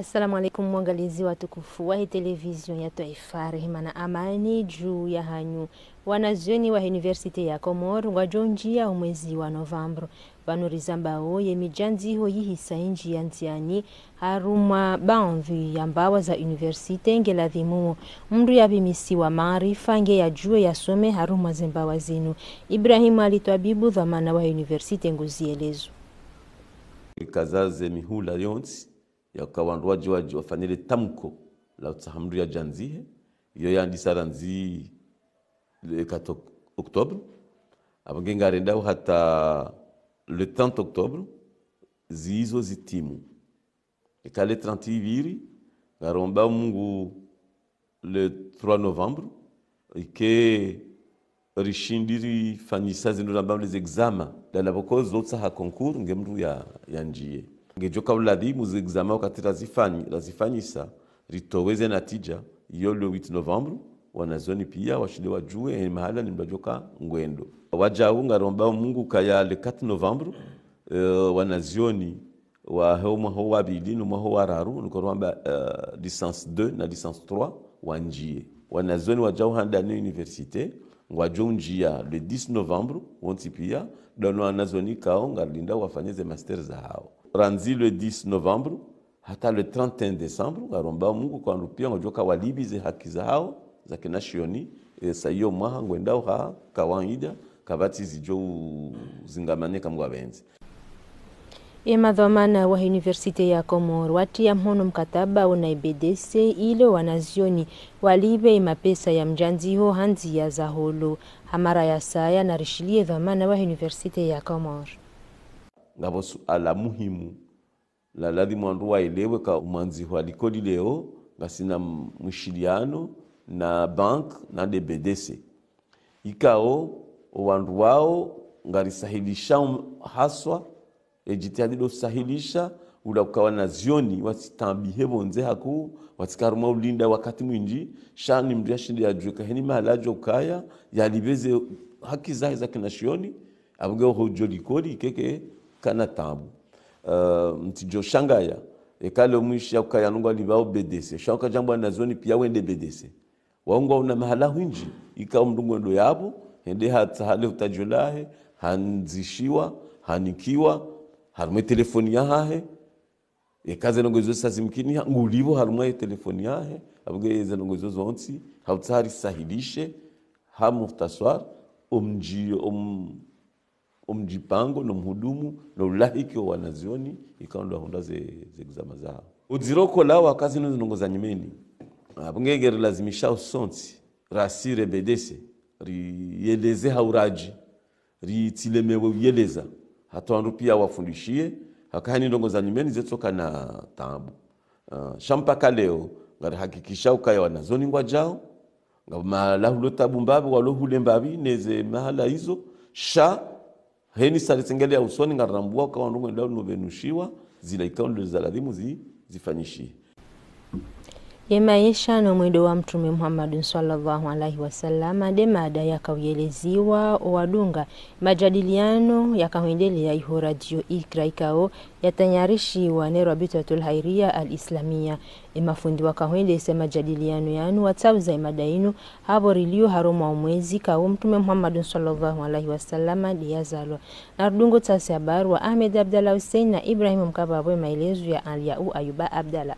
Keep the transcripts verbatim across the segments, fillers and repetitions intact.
Assalamu alaikum, mwangalizi watukufu wahe televizion ya twaifa, rehema na amani juu yahanyu. Wanazioni wa Université ya Comores ngwadjo ndjia omwezi wa novembre. Pvanu rizambao ye midjandziho yihisa indji ya ndziani, harumwa baadhwi ya mbawa za université ngeladhimu mndru yapvimisiwa maarifa nge yadjuwe yasome harumwa zembawa zinu. Ibrahim Ali Twabibu, dhwamana wa université, nguzielezo. Ikaza ze mihula yontsi, yaka wandru wadji wadji wafanye le tamko la utsaha mndru yadjandzihe, iyo yandisa randzi le quatre octobre, apvo nge ngarendao hata le trente octobre, zizo zitimu. Eka le trente ipviri, ngaromba Mungu le trois novembre, ike rishindi rifanyisa zinu ramba les examens, dala pvoko zotsaha concours nge mndru ya, yandjie. Ngedjo ka uladhimu ze examens wakati razifanyi-, razifanyisa, ritowe ze natija, iyo le huit novembre, wanazioni pia washinde wadjuwe, eh, mahala ni mndru adjoka ngwendo. Wadjau ngaromba Mungu kaya le quatre novembre, eh, wanazioni wahe omwaha wa pvili no mwaha wa raru, niko rwamba, eh, licence deux na licence trois, wandjie. Wanazioni wadjau handani université, ngwadjo undjia le dix novembre, wontsi pia, dano wanazioni kao ngarilindao wafanye ze master zahao. Randzi le dix novembre, hata le trente et un décembre, ngaromba Mungu kwa wandru pia ngwadjoka walipve ze haki zahao, za kinashioni, e, sa iyo mwaha ngwendao ha kawaida, kapvatsi zidjo zingamanye kamwe wapvendze. Ye madhwamana wa Université ya Comores watia mhono mkataba una E B D C ile wanazioni walipve ye mapesa ya mdjandziho ha ndzia za holo. Ha mara ya saya narishilie dhwamana wa Université ya Comores. Ngapvo suala muhimu la ladhimu wandru waelewe ka omwandziho wa likoli leo ngasina m-, mwishiliano na banque na nde E B D C. Ikao, owandru wao ngarisahilishao haswa, e jitihadi ndo usahilisha, ula uka wanazioni, watsitaabihe pvondze haku, watsike harumwa ulinda wakati mwindji, sha ni mndru yashinde yadjuwe ka heni mahala yadjo kaya, yalipve ze haki zahe za kinashioni, apvo nge oho djo likoli, keke kana taabu. Eh, mtsidjo shangaya, eka le mwishi ya ukaya nungu alipvao E B D C, sha uka djambwa wanazioni pia wende E B D C. Wao ngwauna mahala hwindji, ika omndru ngwendo yapvo, hende hatsaha le hutadjo lahe, handzishiwa, hanikiwa, harumwa ye telefoni yahahe, eka ze ndrongoo izo sa zimkiniha, ngulipvo harumwa ye telefoni yahe, apvo nge ze ndrongoo izo zontsi, ha utsaha risahilishe, ha mukhtaswar, omdji, om-, omdjipango no mhudumu no ulahiki wa wanazioni, ikao ndo wahundra ze, ze examens zahao. Udziro kola waka zinu zindrongoo za nyumeni. Apvo nge ngerilazimisha usontsi, rasire E B D C, riyeleze ha uradji, ritsilemewe uyeleza. Hata wandru pia wafundishihe, haka heni ndrongoo za nyumeni zetsoka na taabu. Ah, sha mpaka leo, ngarihakikisha ukaya wanazioni ngwadjao, ngapvo mahala hulo taabu mbapvi, walo hule mbapvi, neze mahala izo, sha, heni sa ritsengeleya usoni ngarirambua uka wandru ngwendao no pvenushiwa, zila ikao ndo za ladhimu zi-, zifanyishihe. Ye maesha no mwendo wa Mtrume Muhammadun swallallahu alaihi wasallam, nde mada yakauyeleziwa owadunga majadiliano yakahwendeleya iho Radio Ikra ikao yatanyarishiwa ne Rabitatul Hairiya Al Islamiya. Emafundi wakahwendesa majadiliano yanu watsauza emada inu, hapvo rilio harumwa omwezi kao Mtrume Muhammadun swallallahu alaihi wasallam nde yazalwa. Narudungo tsasi habari wa Ahmed Abdallah Hussein na Ibrahim Mkababo, emaelezo ya Aliyau Ayuba Abdallah.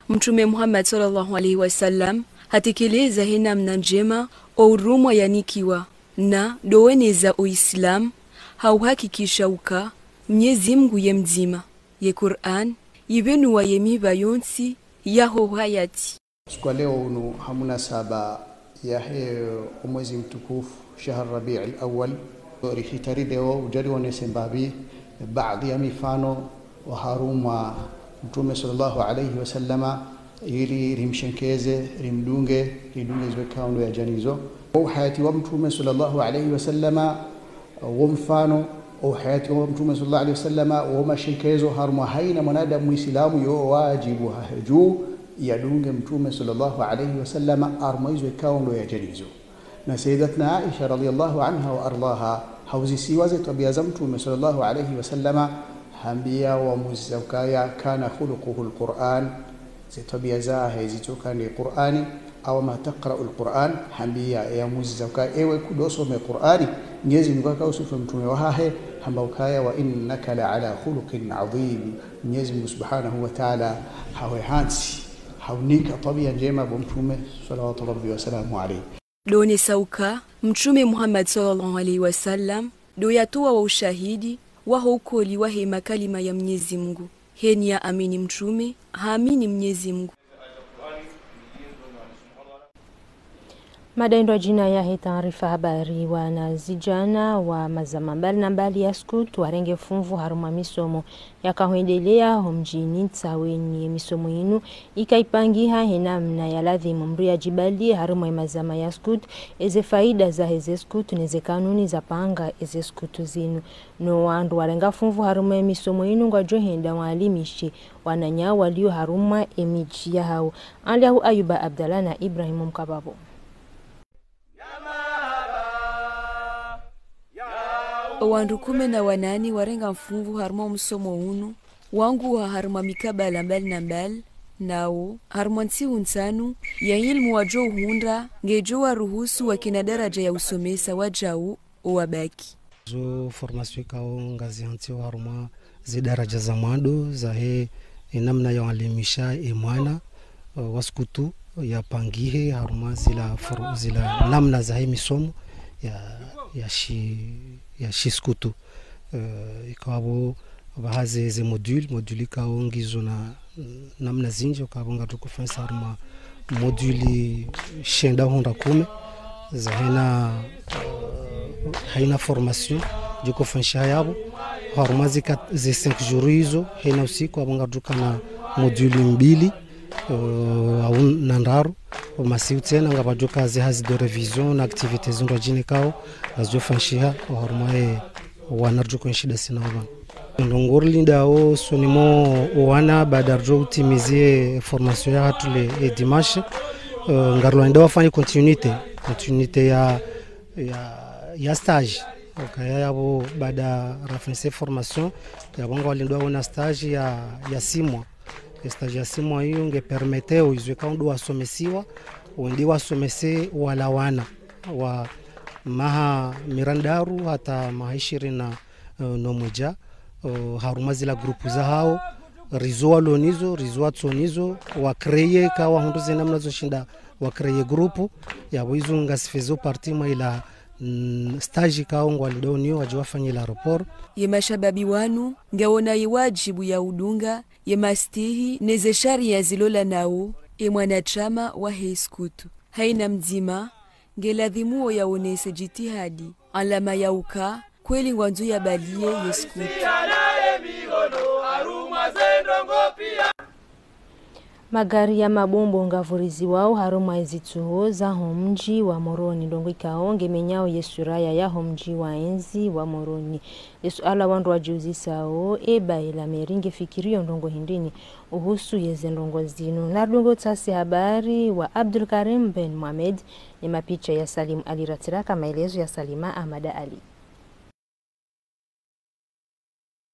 Mtrume Muhammad swallallahu alaihi wasallam hatekeleza he namna ndjema ourumwa yanikiwa, na ndo weneza Uislamu, ha uhakikisha uka Mnyezi Mngu ye mdzima, ye Qur'an, yipvenua ye miba yontsi yaho uhayati. Usiku wa leo unu ha munasaba yahe omwezi mtukufu, shahr Rabi'il Awwal, rihitari leo udja rionese mbapvi baadhi ya mifano oharumwa Mtrume swallallahu alaihi wasallama, ili rimshenkeze, rimdunge, ridunge zo ikao ndo yadja nizo. Wo uhayati wa Mtrume swallallahu alaihi wasallama, wo mfano, wo uhayati wa Mtrume swallallahu alaihi wasallama, wo mashenkezo harumwa haina mwanadamu Muislamu yo wadjibu hahe dju yadunge Mtrume swallallahu alaihi wasallama harumwa izo ikao ndo yadja nizo. Na Sayyidatuna Aisha radhiyallahu anha wa ardhaha, hauzisiwa ze twabia za Mtrume swallallahu alaihi wasallama, Hambia wamuuzisa ukaya كان خلقه القرآن, ze twabiya zahe zitsoka ni Qur'ani, أو ما تقرأ القرآن, hambia yamuuzisa ukaya ewe kudjosome Qur'ani, Mnyezi Mungu haka usifu mtrume wahahe, hamba ukaya وإنك لعلى خلق عظيم, Mnyezi Mungu Subhanahu wa Ta'ala hahwe hantsi, hahunika twabiya ndjema bo mtrume, صلوات ربي وسلامه عليه. Ndo onesa uka Mtrume Muhammad swallallahu alayhi wa sallam ndo yatowa wo ushahidi waho ukweli wahe makalima ya Mnyezi Mungu. Heni ya amini Mtrume, haamini Mnyezi Mungu. Mada indrwadjina yahe taarifa habari. Wanazidjana wa mazama mbali na mbali ya scout warenge funvu harumwa misomo yakahwendelea ho mdjini Ntsaweni. Ye misomo yinu ika ipangiha he namna ya ladhimu mdru yadjibaliye harumwa ye mazama ya scout, eze faida zahe ze scout, neze kanuni zapanga eze scout zinu. No wandru warenga funvu harumwa ye misomo yinu ngwadjo henda waalimishe wananya walio harumwa ye midji yahawo. Aliahu Ayuba Abdallah na Ibrahim Mkababo. Owandru kume na wanane warenga mfunvu harumwa omsomo unu, wanguha harumwa mikabala mbali na mbali, nawo harumwa ntsihu ntsanu ya ilmu wadjo uhundra, ngedjo waruhusu wakena daraja ya usomesa wadjau owabaki. Zo formation ikao ngazihantsiwa harumwa ze daraja za mwando zahe, e namna ya walimisha e mwana, e, wa skutu yapangihe harumwa zila for-, zila namna zahe misomo ya, ya shi, ya shi skutu. E, ikao pvo pvaha ze, ze module, module ikao ngizo na namna zindji, ikao pvo ngarudjo ufanyisa harumwa module shenda hondra kume, za haina, eh, haina formation, djo ufanyisha yapvo. Harumwa ze kat-, ze cinq jours izo, haina usiku, apvo ngarudjo kana module mbili, eh, au na ndraru. Masihu tsena ngapvadjo ka ze hazi de révision na activités zindrwadjine ikao ngazidjo ufanyishiha harumwa ye wana ridjo kwenshi dasi na opvanu. Ndrongoo rilindao usoni mwa owana baada ridjo utimizi ye formation yahatru le, e dimanche, eh, ngarilolinda wafanye continuité, continuité ya, ya, ya stage. Ukaya yapvo baada rafanyisa formation, yapvo ngwalindao wona stage ya, ya six mois. E stage ya six mois iyo nge permettre o izo ikao ndo wasomesiwa, wende wasomese wala wana wa maha mirandraru hata maha ishirini na, eh, no mwedja, eh, harumwa zila groupe zahao, rizo walo nizo, rizo watso nizo, wa créer ikao wahundru ze namna zo shinda wa créer groupe, yapvo izo ngazifezo partie mwa ila, mm, stage ikao ngwalindao niyo wadje wafanye ila rapport. Ye mashababi wanu, ngawona ye wadjibu ya udunga ye mastehi neze sharia zilola nao e mwanashama wahe skutu. Haina mdzima, ngeladhimu wo yaonese djitihadi, alama ya uka kweli ngwandzo yabaliye ye skutu. Magari ya mabombo ngavuriziwao harumwa ezitsuho zaho mdji wa Moroni, ndrongoo ikao ngemenyao ye suraya yaho mdji wa enzi wa Moroni. Ye suala wandru wadjiuzisao, eba ye la mairie ngefikirio ndrongoo hindrini uhusu yeze ndrongoo zinu. Nariunge utsasi habari wa Abdul Karim Ben Mohamed, ne mapicha ya Salim Ali Ratiraka, maelezo ya Salima Ahmada Ali.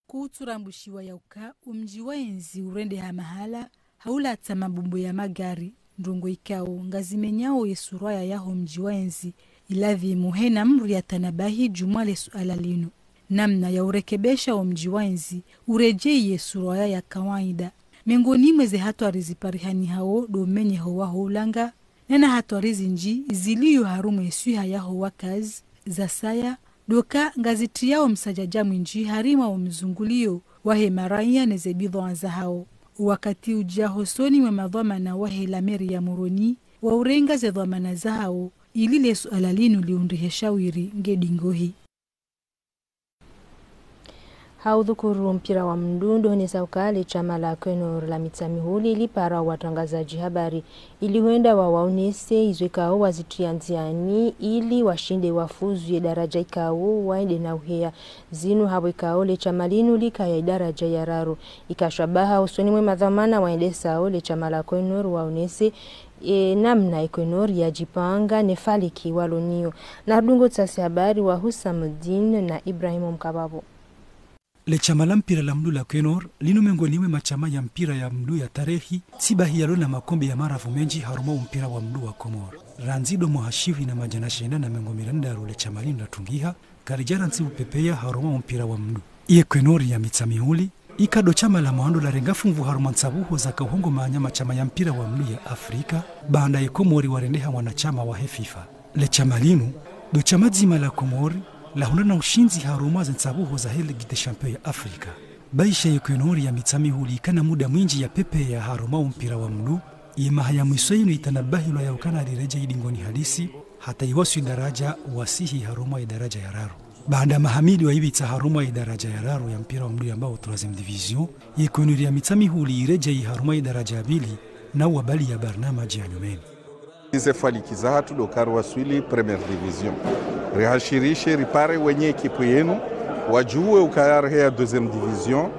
Kutsurambushiwa ya uka omdji wa enzi urendeha mahala ha ulatsa mabombo ya magari, ndrongoo ikao ngazimenyao ye suraya yaho mdji wa enzi, iladhimu haina mdru yatanabahi djumwa le suala linu. Namna ya urekebesha omdji wa enzi uredjei ye suraya ya kawaida. Mengoni mweze hatwari ziparihanihao ndo umenyeho waho ulanga, nena hatwari zindji zilio harumwa ye swiha yaho wakazi zasaya, ndo uka ngazitriyao msadjadja mwindji harimwa omzungulio wahe maraya neze bidhwaa zahao. Wakati udja hosoni mwe madhwamana wahe la mairie ya Moroni, wa urenga ze dhwamana zahao, ili le suala linu liundrihe shawiri ngedingohi. Ha udhukuru mpira wa mndru, ndo honesa uka le shama la Quenor la Mitsamihuli lipara watrangazadji habari ili hwenda wawaonese izo ikao wazitriya ndziani ili washinde wafuzu ye daraja ikao waende na uheya. Zinu hapvo ikao le shama linu likaya idaraja ya raru. Ika shabaha usoni mwe madhwamana waendesao le shama la Quenor waonese e namna e Quenor yadjipanga ne faliki walo niyo. Nariunge utsasi habari wa Husamudin na Ibrahim Mkababo. Le shama la mpira la mndru la Equenor linu mengoni mwe mashama ya mpira ya mndru ya tarehi, tsi bahi yalo na makombe ya maravu mendji harumwa o mpira wa mndru wa Komori. Randzi ndo mwaha shihwi na madjana shenda na mengo mirandaru le shama linu latungiha, kalidja rantsi upepeya harumwa o mpira wa mndru. Ye Equenor ya Mitsamihuli, ika ndo shama la mwando larenga funvu harumwa ntsabuho zaka uhongo manya mashama ya mpira wa mndru ya Afrika, baanda ye Komori warendeha mwanashama wahe fifa. Le shama linu, ndo shama dzima la Komori, lahundra na ushindzi harumwa ze ntsabuho zahe Ligue des Champions ya Afrika. Baishe ye Equenor ya Mitsamihuli ikana muda mwindji yapepeya harumwa o mpira wa mndru, ye maha ya mwiso yinu itanabahilwa ya ukana liredjeyi dingoni halisi, hata iwaswi daraja wasihi harumwa ye daraja ya raru. Baanda maha mili wayipvitsa harumwa ye daraja ya raru ya mpira wa mndru yambwao troisième division, ye Equenor ya Mitsamihuli iredjeyi harumwa ye daraja ya pvili, na uwabali ya barnamaji ya nyumeni. Ize faliki zahatru ndo uka riwaswili première division. Rihashirishe, ripare wenye ekipu yenu, wadjuwe ukaya riheya deuxième division,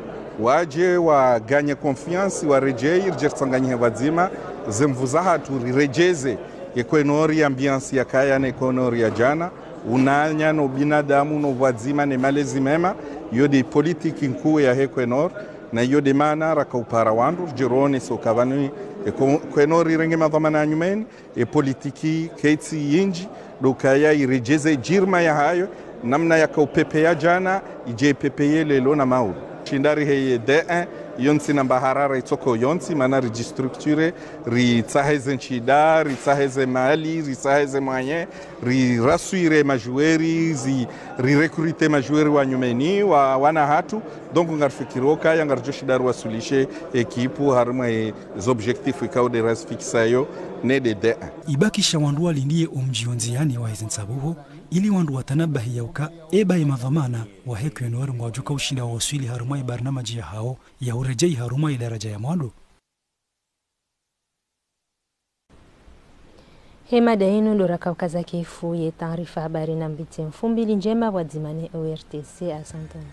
wadje waganye confiance, waredjeyi, ridje ritsanganyihe pvadzima, ze nvu zahatru riredjeze, Equenor ya ambiance yakaya ne Equenor ya djana, unanya no binadamu no pvwadzima ne malezi mema, iyo nde politiki nkuu yahe Equenor, na iyo nde mana raka upara wandru, ridje ronese uka pvanu, Equ-, Equenor irenge madhwamana ya nyumeni, e politiki ketsi yindji, ndo ukaya iredjeze djirma yahayo, namna yaka upepeya djana, idje ipepeye leo na mauri. Shinda riheye D un, yontsi na mbaharara itsoko yontsi, mana ridjistructure, ritsahe ze nshida, ritsahe ze mali, ritsahe ze moyens, riraswire majoueurs, zi, rirecrute majoueurs wa nyumeni, wa, wana hatru. Donc, ngarifikiri ukaya ngaridjo shinda riwaswilishe ekipu harumwa e, ze objectifs ikao nde rasi fixayo, ne nde D un. Ibakisha wandru walindiye o mdjio ndziani wa izi ntsabuho, ili wandru watanabahi ya uka, eba ye madhwamana wahe Equenor ngwadjo uka ushinda wawaswili harumwa ye barnamaji yahao, ya uredjeyi harumwa ye daraja ya mwando. He mada yinu ndo raka ukaza kifu ye taarifa habari, na mbitse mfumbili ndjema pvwadzima ne O R T C, asanteni.